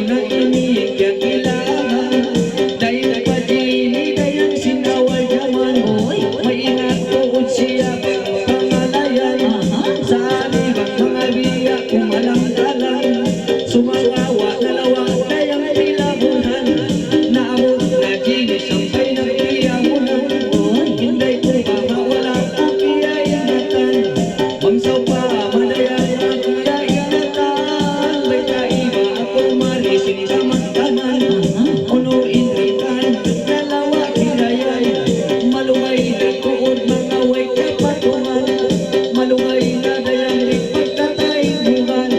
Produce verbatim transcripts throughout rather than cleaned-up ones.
Ini kiyakilahan, dayn pa jini, dayn sin awal jaman. Uy. Maingat tuud siya pangalayan. Aha. Sa' di' ba manga biya' kumalang-kalang, sumawa nalawa' dayn pila bulan. Naabut na jini sampay nagpiyahunan. Uy. Inday ku ba mawala' ku kiyaingatan. Bang sawpama dayn aku kiyaingatan, baytai ba aku mari sin kaman-kaman. Unu in bitan, nalawa' kirayan, malugay na tuud manga way kapatungan, malugay na dayn di' pagkataymuhan.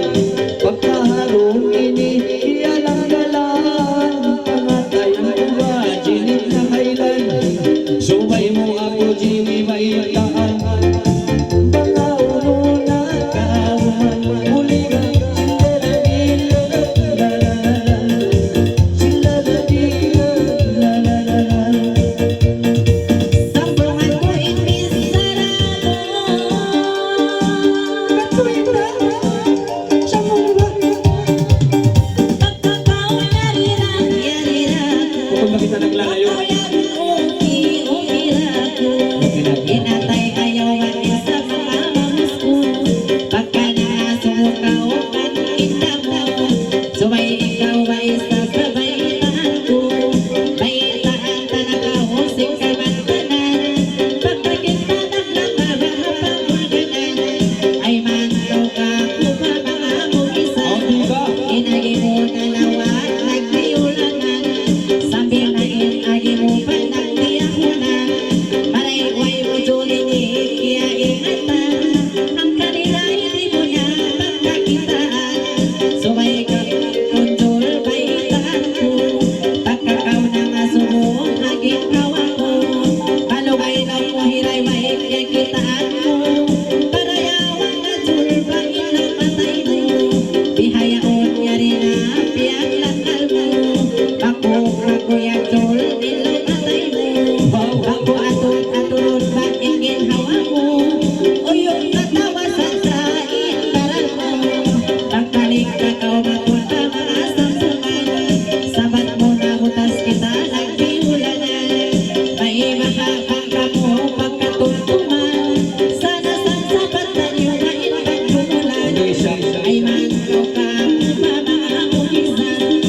Pagkaharung ini, iyalang-yalang, pangatayan ku ba, jini na haylan. Subay mu aku jini baytaan. Bang unu na kauman, uling, sila lagi, la, la, la, la. Sambungan ku in bichara mu. Ba't ko ito? Sambung mu ba? Pagkakaw yarira, yarira. Bukun ba kita naglalayo? Pagkakaw yarira, uki, uki ra ku. Inatay ayaw wa isa mamamus ku. Pagka na subukaw kan inda mu. Subay ikaw ba isa sa baytaan ku. Baytaan ta na kaw sin kamantanan. Pagka kita nagmamahal pa bulganan. Ay man kaw ka ku pa manga mu isa. Agi mu na lawa' nagtiyulanan. Sambil na in agi mu pa nagtiyahunan. Maray way mu juli ni kiyaingatan. Hangkan in di' mu na pagkakitaan. Subay ka mundur baytaan ku. Pagka kaw na masubu ha ginhawa mu. Malugay laung mu hiray way kiyakitaan mu. Parayawan na jul ba in laung atay mu. Bihaun yari na piyaglakal mu. Baku, baku ya jul in laung atay mu. Baku atud, atud ba in ginhawa mu. Uyuk katawa sa sa in baran mu. Pagkalik ka kaw mapunta manga sambungan. Sabat mu na butas kita nagtiyulanan. May mahaba kamu pagkatumtuman. Sana sa sabat taniyu ba in pagtumulan. Ay man kaw ka mamamulisan.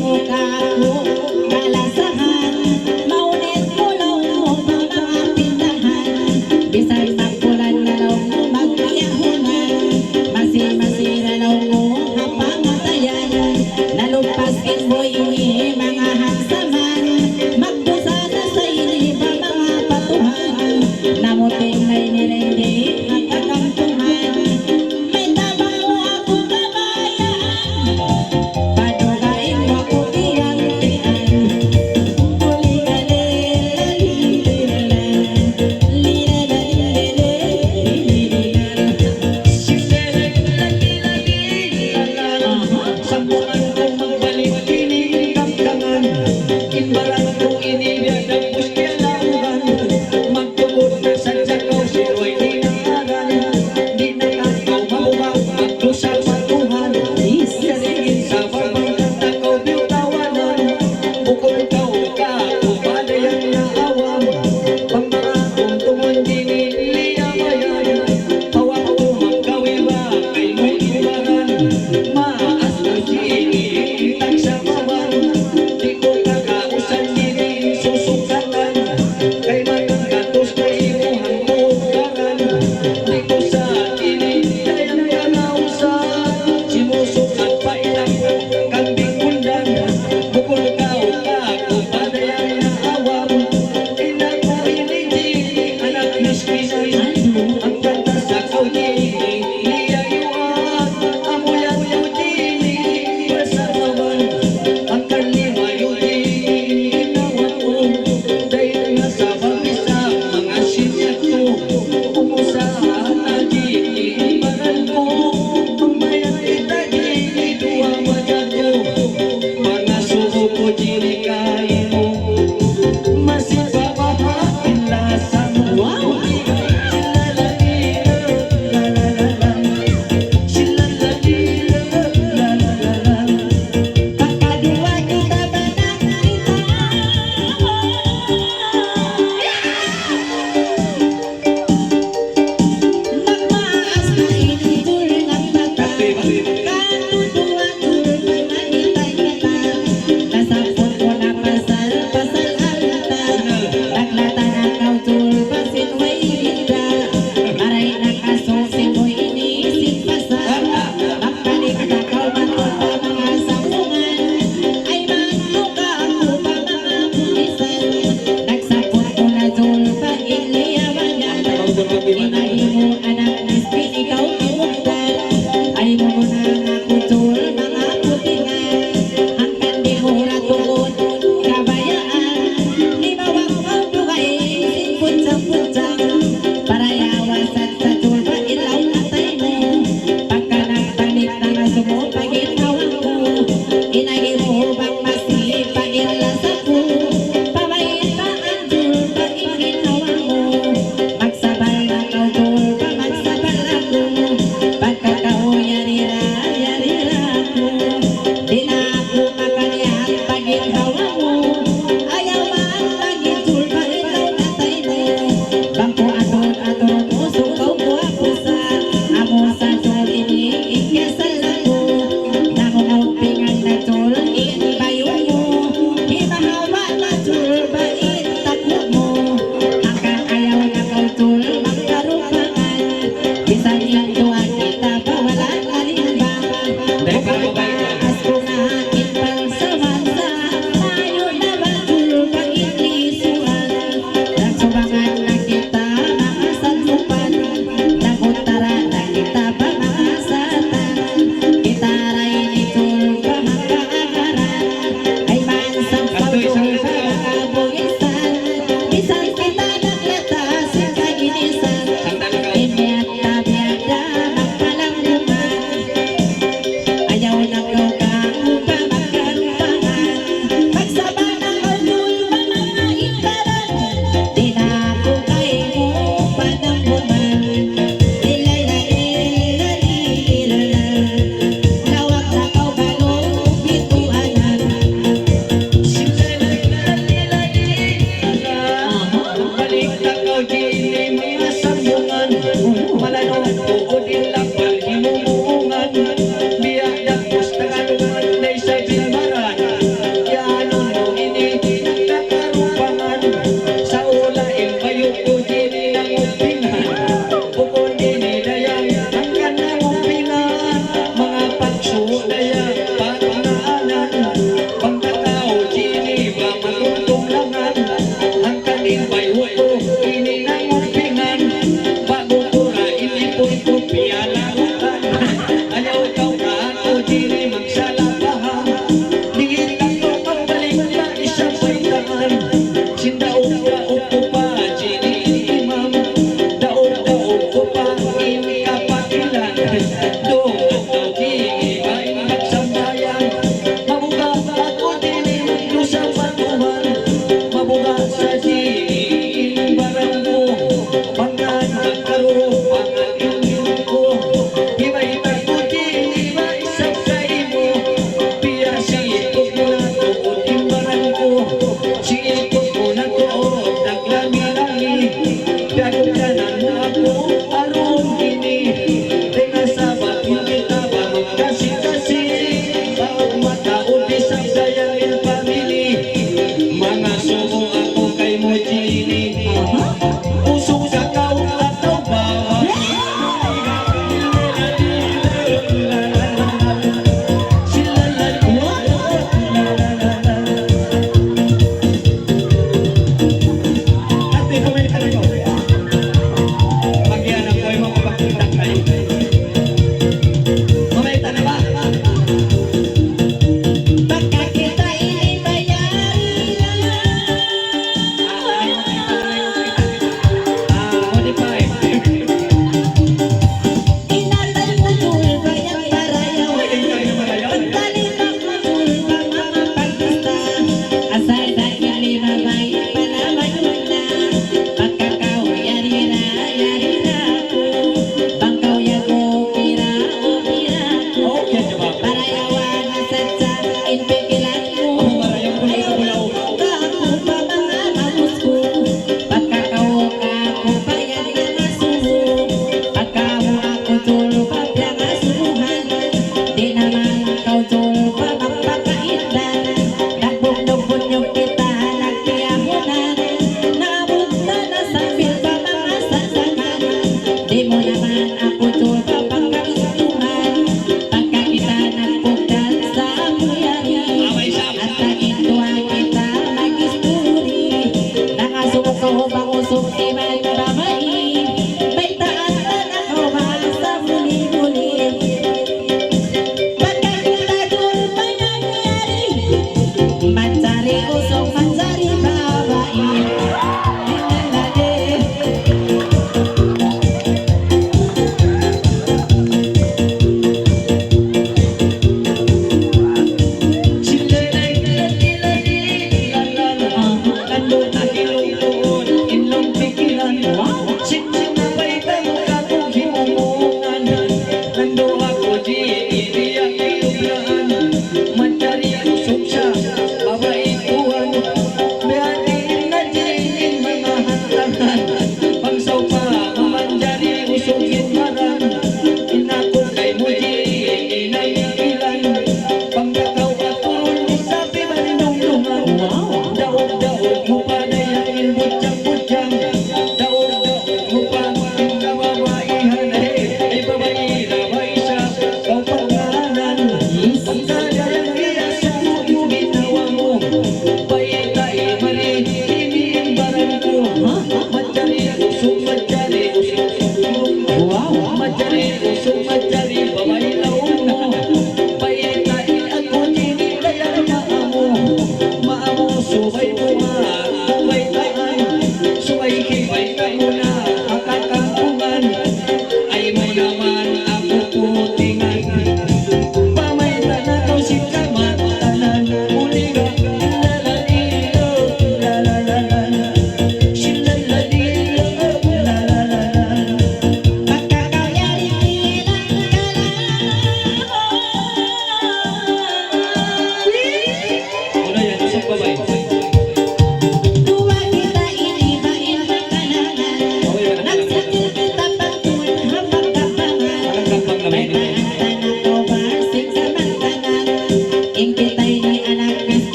Mukha ku kalasahan, maunit mu laung mu pa manga pindahan. Bisan magbulan na laung mu magbiyahunan, masi-masi na laung mu ha pangatayan. Nalupas in buhi' ini manga hangsaman, magdusa na sa ini pa manga patuhan. Namuting na ini dindi ha kakampungan. May tabaw aku kabayaan. Padugaing wa ku iyantian. Kuligalila lilila. Lilila lilila. Aha. Sambungan ku magbalik ini.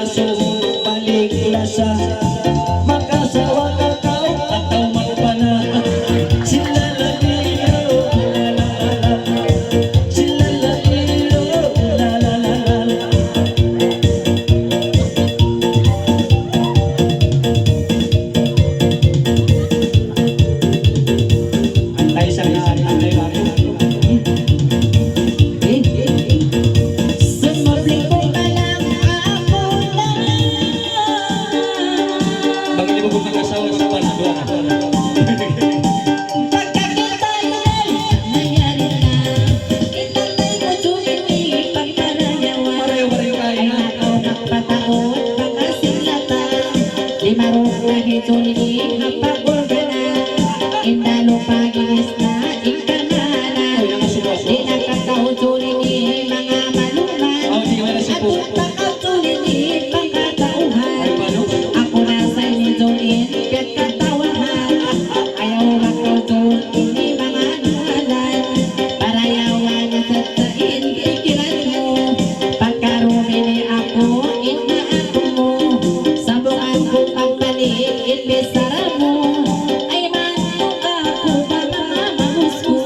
Sumbalik lasa, makasawa ka kaw atawa magpana. Silala dilo, lala, lala. Silala dilo, lala, lala. Antay sa nga, antay ba? Sumabli ko na lang ako na. Pag hindi mo kung mag-asawa sa panahon. Pagkakita nila, nangyari na. Inanay ko, Juni, pagkarayawan. Marayaw, marayaw, ay, ay, nakaw, magpataod, pagkasilatan. Di marunong na hito, nini, hapagulganan. Indalu pa ginis na in kangānan. Di na kakautulin in manga maluman. Atun pa kautulin in pangkatauhan. Aku na sa ini tulin piyagkatawahan. Ayaw na kautulin in manga nuhalan. Parayawan na sa in pikilan mu. Pagkarumi ini aku in anak mu. Sambungan ku pagbalik in bichara mu. Ay man aku ba mamamus ku.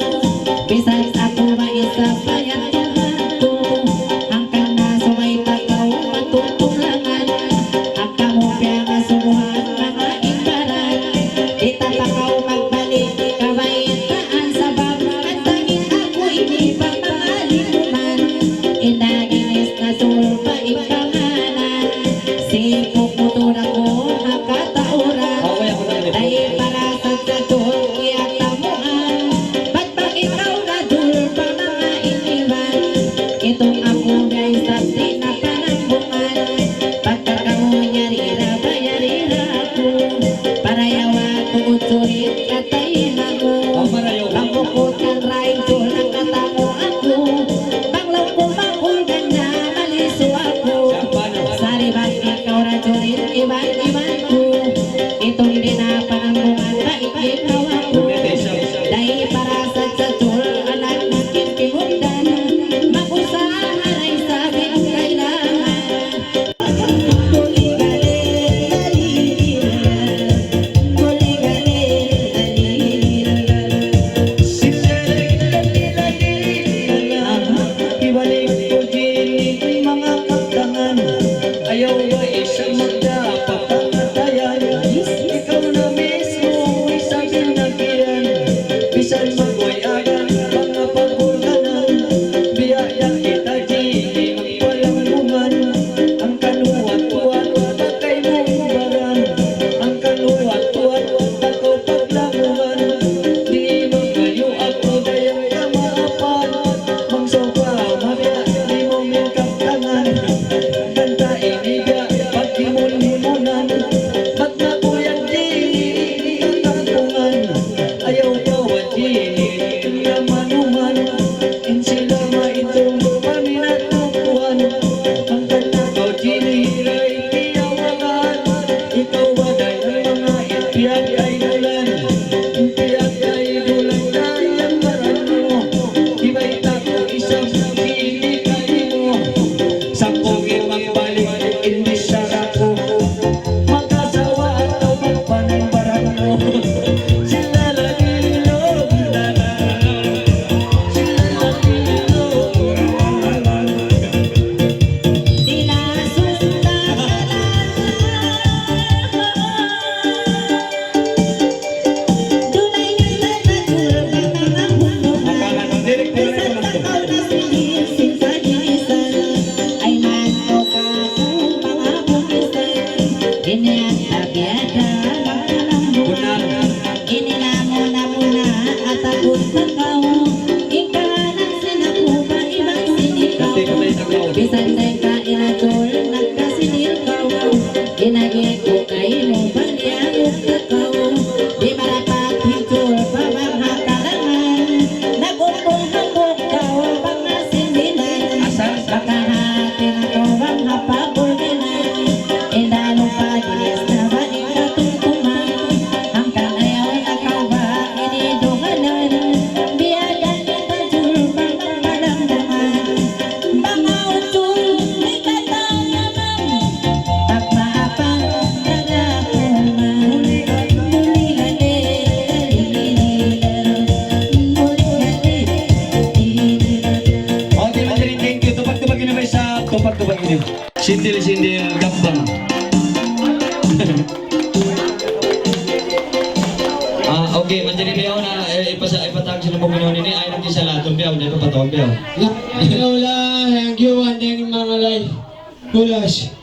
Bisan aku ba isa pa yan Tuhan ku. Hangkan na subay pa kaw matutunglangan. Kamu piyangasubuhan manga in baran. Di' ta pa kaw magbalik kabaytaan sabab hantang in aku ini pagpalimutan. Indaginis na sulpa in kangānan. Sipuk mu tuud aku ha katauran. Dayn para sa satul kiyatamuan. Bat pa ikaw na sulpa manga in iban. Itung aku biya' isab di' na panambungan. Pagka kamu yari ra ba yari ra aku. Parayawa ku uturit katayma mu. Pamukut kan rain tul nakatamu aku. Bang laung ku makul ganda malisu aku. Saribat ikaw ra turid iban-iban ku. Itung di' na panambungan ba ikaw aku. Dayn para sa satul anak makin kimugdan. Mag-usaha ra isab in kailangan. Hibalik ku jini manga kabtangan, ayaw ba isab magda pa pangatayan. Ikaw na mismo isab in nagiyan, bisan magway agan manga pagulganan, biya' da kita jini magpalanggungan. Hangkan huwat-huwat pa kaymu in baran. Hangkan huwat-huwat pa kaw paglamuran. Di' mangayu' aku dayn kamaapan. Bang sawpama biya' di' mu min kabtangan. Ganta' ini biya' paghimun-himunan. Bat na kuyag di' katampungan. Ayaw kaw jini in manuman. In sila maitung paminatukuan. Hangkan na kaw jini ra in tiyawagan. Ikaw ba dayn manga in piyag-idol-an? In piyag-idol-an dayn baran mu. Hibayta' ku isab jini kaymu. Sampung in magbalik in bichara ku. Makasawa atawa magpanay baran mu. Sila lagi lo, sila lagi lo. Ini ang tabiada, makalambutan. Ini na muna-muna, atakut na kaw. Ikaw na sinakuba, iban sinikaw. Bisan da ka inatul, nagkasinil kaw. Inagi ku kaymu, baliyagu ka kaw. Di' marapat hitul pa bang ha kalangan. Nag-umpung hambuuk kaw, bang ha sindilan. Baka hati na kaw, bang ha pagulminan. Indalu pa ginis na ba in katumtuman? Hangkan ayaw na kaw ba ini dungalan? Biya' da in tajul bang malamdaman. Bang ha utul di' kataw naman. Gabbang. Ah, okay, manjari bihaun na, eh, ipasa-, ipatag sin hambuuk minuan ini, ayaw na kisalatun bihaun, di' pa pataun bihaun. La ilaha illallah, thank you, and then mangalay. Bulas.